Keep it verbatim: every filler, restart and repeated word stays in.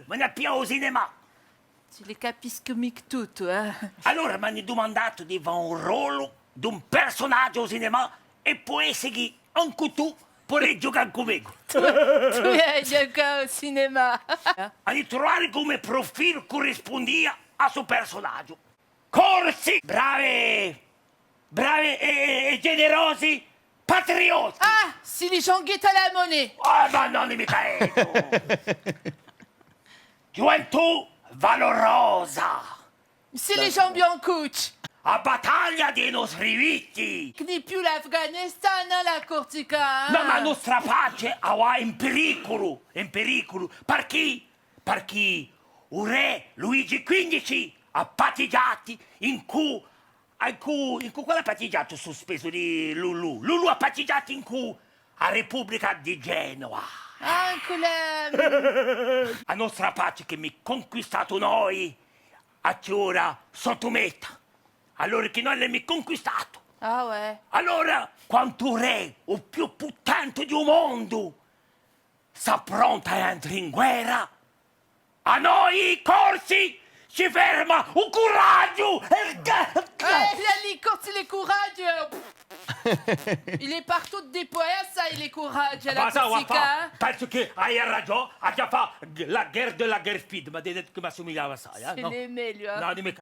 M'ani à piglià à u cinemà. Ti li capiscu micca tutti, eh. Allora m'ani dumandatu di fà un rollu d'un persunagiu à u cinemà è pò essa chì ancu tù pudessi ghjucà cù mè. Tù, tù ai ghjucatu à u cinemà. Ani truvatu cum'è u prufilu currispundia à stu persunagiu. Corsi, bravi, bravi è, è, è generosi patriotti. Ah, si li Jean-Guy Talamoni. Ah, ma ùn mi credu. Ghjuventù valurosa. Si li Jean Biancucci. A battaglia di i nostri diritti. Chì ùn hè più l'Afghanistan, la Corsica, eh. Nò, ma a nostra pace hè in periculu, in periculu. Perchè? Perchè u rè Luigi quindici hà pattighjatu incù, incù, incù quale hà pattighjatu stu spesu di Lulù? Lulù hà pattighjatu incù a Republica di Genova. Ancu lei! A nostra pace chì emi cunquistatu noi, a ci vole à sottumetta. Allora chì noi l'emi cunquistatu. Ah, ouais. Allora, quandu u rè, u più putente di u mondu, s'appronta à entre in guerra, à noi Corsi ci ferma u curaghju! Eh, li Corsi, li curaghju, eh, pff. Il est partout déployé, ça, il est courage, la Corsica, hein. Pensu chì ai ragiò, aghju à fà la guerre de la guerre froide, m'ani dettu chì m'assumigliava assai, eh, nò? C'est le meilleur, hein. Nò, dimmi